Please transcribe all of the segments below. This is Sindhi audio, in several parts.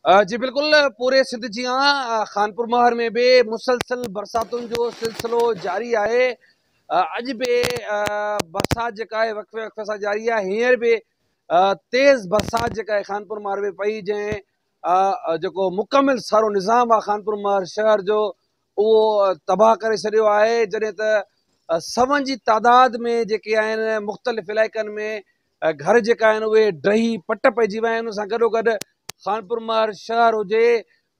جي بلڪل پوري سنڌ جيان خانپور مهر ۾ به مسلسل برساتن جو سلسلو جاري آهي. اڄ به برسات جيڪا آهي وقفي وقفي سان جاري آهي. هينئر به تيز برسات جيڪا آهي خانپور مهر ۾ پئي، جنهن جيڪو مڪمل سارو نظام آهي خانپور مهر شهر جو اهو تباهه ڪري ڇڏيو آهي. جڏهن ته سون جي تعداد ۾ جيڪي آهن مختلف علائقن ۾ گهر جيڪا آهن اهي ڊهي پٽ پئجي ويا آهن. ان سان گڏو گڏ خانپور مهر شهر هجي،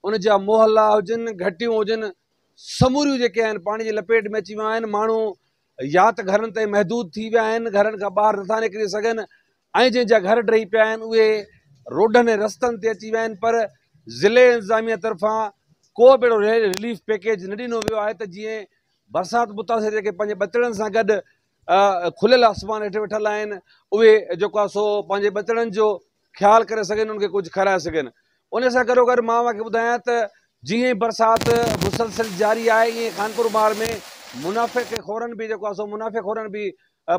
ان جا محلا هجن، گهٽيون هجن، سموريون جيڪي آهن پاڻي جي لپيٽ ۾ اچي ويون آهن. ماڻهو يا ته گهرن تائين محدود ٿي ويا آهن، گهرن کان ٻاهر نٿا نڪري سگهن ۽ جنهن جا گهر ڊهي پيا آهن اهي روڊن ۽ رستن تي اچي ويا آهن. پر ضلعي انتظاميه طرفان ڪو به اهڙو رليف پيڪيج نه ڏنو ويو آهي ته جيئن برسات متاثر جيڪي پنهنجي ٻچڙن سان گڏ کليل آسمان هيٺ ويٺل آهن اهي جيڪو آهي سو پنهنجي ٻچڙن جو خيال ڪري سگهن، انهن کي ڪجهه کارائي سگهن. ان سان گڏو گڏ مان اوهان کي ٻڌايان ته جيئن ئي برسات مسلسل جاري آهي ائين خانپور مهر ۾ منافعي خورن به جيڪو آهي سو منافعي خورن به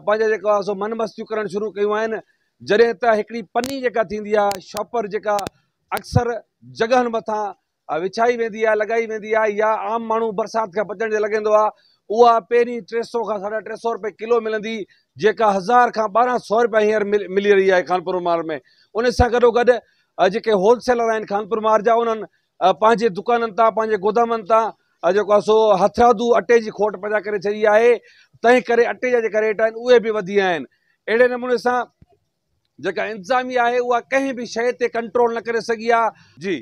پنهنجا جيڪو آهي سو من مستيون ڪرڻ شروع ڪيون آهن. جڏهن ته هڪڙي پني جيڪا ٿيندي آهي شاپر جيڪا اڪثر جڳهن مٿان وڇائي ويندي آهي، لڳائي ويندي آهي يا عام ماڻهو برسات کان بچڻ جي لڳائيندو آهي، اها پهرين 300 کان 350 روپيه ڪلو ملندي، جيڪا 1000 کان 1200 روپيا هينئر ملي رهي آهي خانپور مهر ۾. ان سان گڏو گڏ جيڪي هول سيلر آهن خانپور مهر جا، انهن پنهنجي دڪانن تان پنهنجي گودامن تان جيڪو آهي سو هٿرادو اٽي جي کوٽ پيدا ڪري ڇڏي آهي، تنهن ڪري اٽي جا جيڪا ريٽ آهن اهي به وڌي ويا آهن. اهڙي نموني سان جيڪا انتظاميا آهي اها ڪنهن به شيء تي ڪنٽرول نه ڪري سگهي آهي. جي.